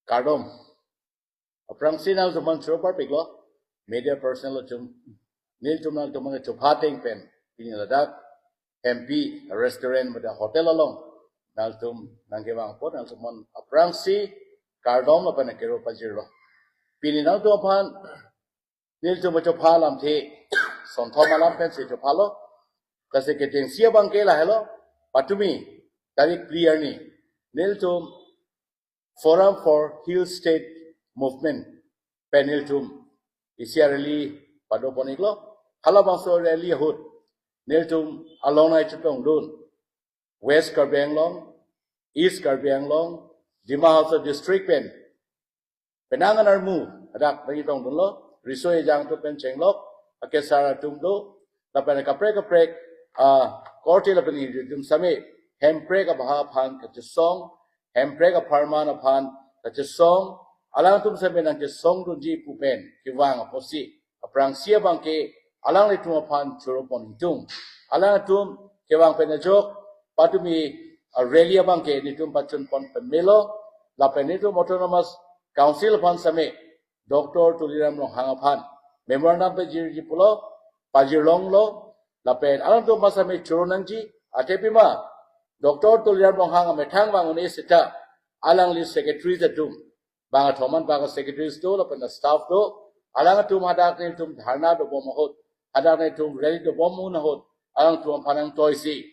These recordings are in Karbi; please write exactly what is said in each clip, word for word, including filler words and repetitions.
kardom. Aphrangsi nangtumphan choro parpiklo, media personnel atum, nelitum nangtumphan chopha ateng pen, pini ladak, M P restaurant mate hotel along, nangtum nangkevang apot, nangtumphan aphrangsi kardom lapen akero pajirlo. Pini nangtumphan, nelitum chopha alamthe, sonthom alam pensi chophalo, lasi kechengsi abangke lahelo, patumi, tarik phli arni, nelitum Forum for Hill State Movement pen nelitum isi a-rally padoponiklo, halabangso rally ahut, nelitum along nangchetongdun, West Karbi Anglong, East Karbi Anglong, Dima Hasao District pen, penang anarmu, hadak nangchetongdunlo, riso ejang atum pen chenglok, akesar atum do, lapen kaprek kaprek, ah, korte lapen ingti atum same, hemprek abaha aphan kachesong, hemprek apharman aphan kachesong, alangtum same nangchesongdunji pu pen, kevang apotsi, aphrangsi abangke, alanglitum aphan choropon ingtung. Alangtum kevang pen ajok, patumi a-rally abangke nelitum pachunpon pamelo, lapen nelitum Autonomous Council aphan same, Doctor Tuliram Ronghang aphan memorandum pajirji pulo, pajirlonglo, lapen alangtum aphan same choro nangji, athe pima, Doctor Tuliram Ronghang amethang vang un-e seta, alangli secretary atum, bang athoman bang secretaries do, lapen staff do, alangtum hadak nelitum dharna dobom ahut, hadak nelitum rally dobom ahut, alangtum aphan nangtoisi,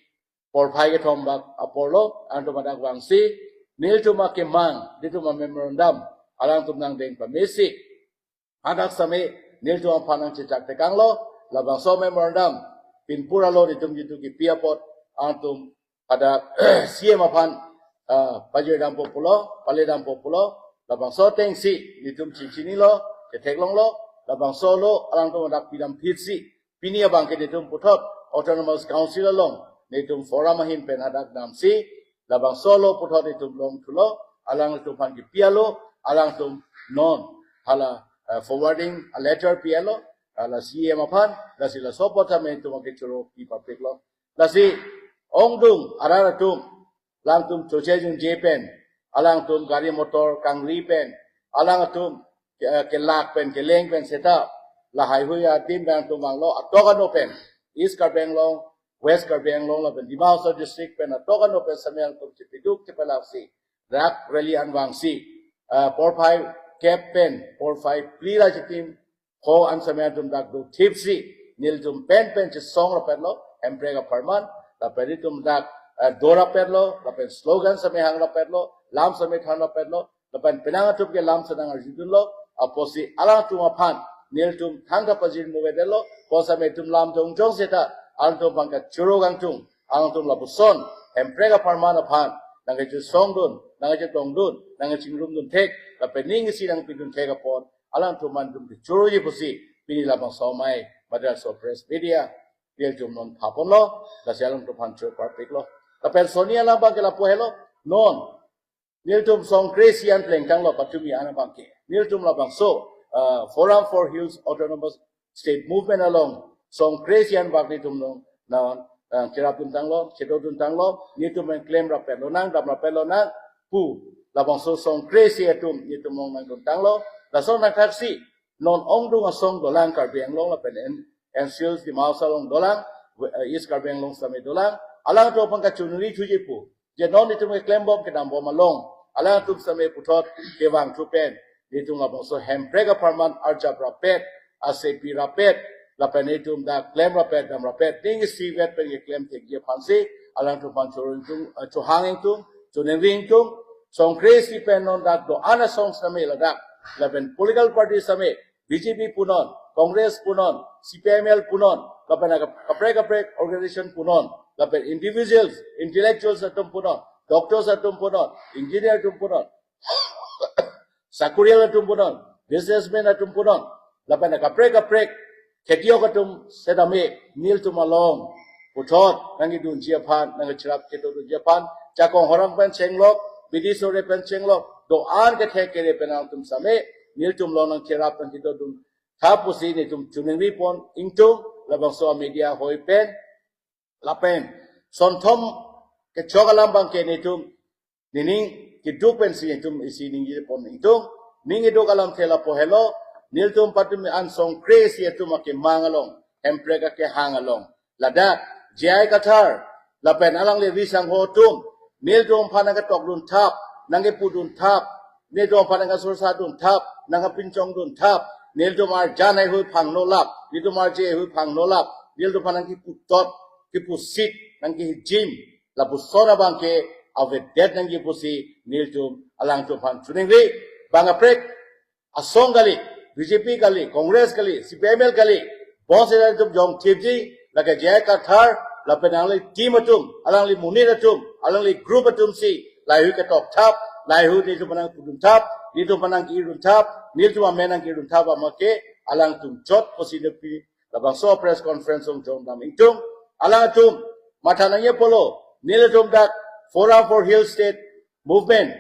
porphai kethom bak aporlo, alangtum hadak vangsi, nelitum akemang, nelitum a-memorandum, alangtum nangdeng pamesi, hadak same, nelitum aphan nangchechak tekanglo, labangso memorandum, pinpur alo nelitum jitu kipi apot, alangtum hadak C M aphan, ah, pajirdampo pulo, paledampo pulo, labangso atengsi, nelitum chinchinilo, chetheklonglo, labangso lo, alangtum hadak pidam phitsi, pini abangke nelitum puthot, Autonomous Council along, nelitum forum ahin pen hadak damsi, labangso lo puthot nelitum longthulo, alangtum aphan kipi alo, alangtum non, hala, eh, forwarding a letter pi alo, hala C M aphan, lasi laso apot same nelitum akechoro pi parpiklo. Lasi, ongdung, arat atum, alangtum choche jungje pen, alangtum gari motor kangri pen, alangtum ke-, kelak pen, keleng pen seta, lahai hui adim alangtum vanglo, atok ano pen, East Karbi Anglong, West Karbi Anglong, lapen Dima Hasao District pen, atok ano pen same alangtum chepiduk chepalaksi, rak rally an vangsi, ah, porphai kep pen, porphai phli ra chitim, ho an same atum dak do thipsi, nelitum pen pen chesong rapetlo, hemprek apharman, lapen nelitum dak, eh, do rapetlo, lapen slogan same hang rapetlo, lam same than rapetlo, lapen penang atum ke lam sedang arjudunlo, apotsi alangtum aphan, nelitum thangta pajirmu vedetlo, pu same nelitum lam dong jong seta, alangtum aphan kachoro kangtung, alangtum lapuson, hemprek apharman aphan, nangkachesongdun, nangkachetongdun, nangkachingrumdun thek, lapen ning isi nangpidun thek apot, alangtum aphan nelitum kechoroji pusi, pini labangso amei, Madras of Press Media, nelitum non phaponlo, lasi alangtum aphan choro parpiklo. Lapen soni alam abangke lapu helo, non, nelitum songkre isi an plengtanglo patumi an abangke. Nelitum labangso, ah, Forum for Hills Autonomous State Movement along, songkre isi an bak nelitum non, non, ah, cherapdun tanglo, chetodun tanglo, nelitum nangklem rapet lonang, dam rapet lonang, pu, labangso songkre isi atum, nelitum along nangdun tanglo, lason nangthaksi, non ongdung asong dolang Karbi Anglong lapen N-, N C Hills Dima Hasao along dolang, we-, eh, East Karbi Anglong same dolang, alangtum aphan kachiningri thuji pu, je non nelitum keklembom kedambom along, alangtum same puthot kevang thu pen, nelitum labangso hemprek apharman arjap rapet, asepi rapet, lapen nelitum dak klem rapet, dam rapet, ning isivet pen keklem thekji aphansi, alangtum aphan choro ingtung, eh, chohang ingtung, choningri ingtung, songkre isi pen non dak do-an asong same ladak, lapen political party same, B J P punon, Congress punon, C P I M L punon, lapen kap-, kaprek kaprek organization punon, lapen individuals, intellectuals atum punon, doctors atum punon, engineer atum punon, sakurial atum punon, businessman atum punon, lapen kaprek kaprek khetiok atum setame nelitum along puthot nangkedunji aphan, nangcherap chetodunji aphan, jakong horang pen chenglok, bidi sore pen chenglok, do-an kethek kere pen alangtum same, nelitum along nangcherap nangchetodun tha pusi nelitum chiningripon ingtung, labangso media hoi pen, lapen, sonthom kechok alam abangke nelitum nening keduk pensi itum isi ningje pon itum, ning keduk alamthe lapu helo, nelitum patumi an songkre si itum akemang along, Hemprek akehang along, ladak J I Kathar lapen alangli ri sangho atum, nelitum aphan nangketokdun thap, nangkepudun thap, nelitum aphan nangkasursa dun thap, nangkapinchong dun thap, nelitum arjan haihui phang nolap, nelitum arje haihui phang nolap, nelitum aphan nangkeputot, kepusit, nangkehijim, lapuson abangke avedet nangji pusi nelitum alangtum aphan choningri. Bang kaprek asong kali, B J P kali, Congress kali, C P I M L kali, bonseta itum jongthipji, lake J I Kathar lapen alangli team atum, alangli monit atum, alangli group atum si lahaihui ketok thap, lahaihui nelitum aphan nangpudun thap, nelitum aphan nangke-irdun thap, nelitum amen nangke-irdun thap abangke alangtum chot pusi nepi labangso press conference along jongdam ingtung. Alangtum matha nangji apotlo, nelitum dak Forum for Hill State Movement,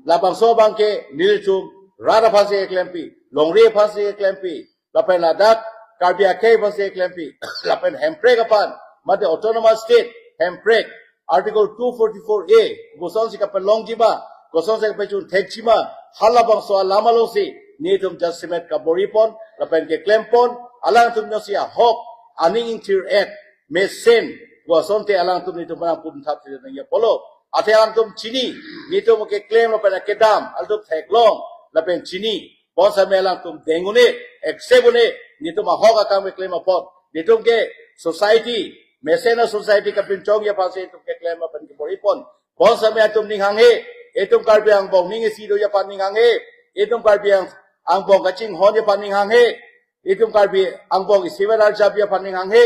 labangso abangke nelitum rat aphansi keklempi, longri aphansi keklempi, lapen ladak Karbi akhei aphansi keklempi, lapen Hemprek aphan, mate Autonomous State Hemprek, Article two forty-four A, kosonsi kapalongji ma, kosonsi kapachun thekji ma, halabangso alam alongsi nelitum jasemet kabor-i pon lapen keklem pon, alangtum jongsi ahok aning ingthir-et mesen, kosonte alangtum nelitum aphan nangpudun thap si nangji apotlo. Athe alangtum chini, nelitum keklem lapen akedam alangtum theklong lapen chini. Bonseta alangtum deng un-e, accept un-e, nelitum ahok akam keklem apot. Nelitum ke society, mesen a-society kapinchongji aphansi itum keklem lapen kebor-i pon. Bonseta itum ning hanghe, itum Karbi angbong ning isi doji aphan ning hanghe, itum Karbi ang-, angbong kachinghonji aphan ning hanghe, itum Karbi angbong isivet arjapji aphan ning hanghe,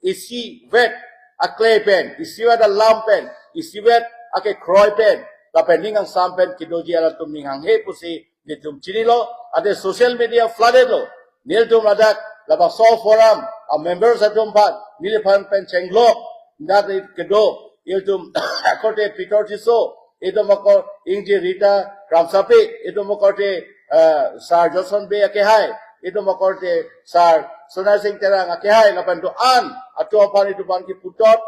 isivet akle pen, isivet alam pen, isivet akekroi pen, lapen ning angsam pen kedoji alangtum ning hanghe pusi nelitum chinilo. Athe social media flooded lo. Nelitum ladak labangso forum a-members atum aphan, neliphan pen chenglok, dak kedo, itum akorte Peter Tisso, itum akor Ingti Rita Kramsapi, itum akorte, eh, Sir Johnson Bey akehai, itum akorte Sir Sonal Singh Terang akehai, lapen do-an atum aphan itum aphan keputot,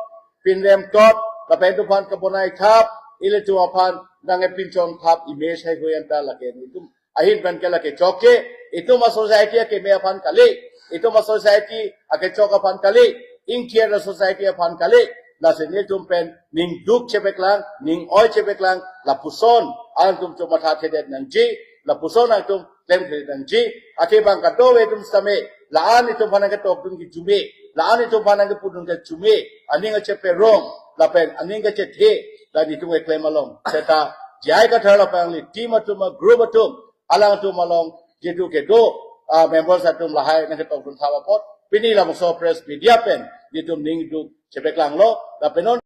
pinrem tot, lapen itum aphan kebonai thap, ilitum aphan nangkepinchong thap image haihui anta lake nelitum ahin pen ke lake chokche, itum a-society akeme aphan kali, itum a-society akechok aphan kali, ingthir a-society aphan kali, lasi nelitum pen ning duk chepeklang, ning oi chepeklang, lapuson alangtum chomatha thedet nangji, lapuson alangtum klemkle nangji. Athe bang kadokave atum sitame, la-an itum aphan nangketokdun kejume, la-an itum aphan nangkepudun kejume, aning kacheperong, lapen aning kachethe, la nelitum keklem along seta J I Kathar lapen alangli team atum, a-group atum, alangtum along jitu kedo, ah, members atum lahai nangketokdun thap apot, pini labangso press media pen nelitum ning duk chepeklanglo, lapen non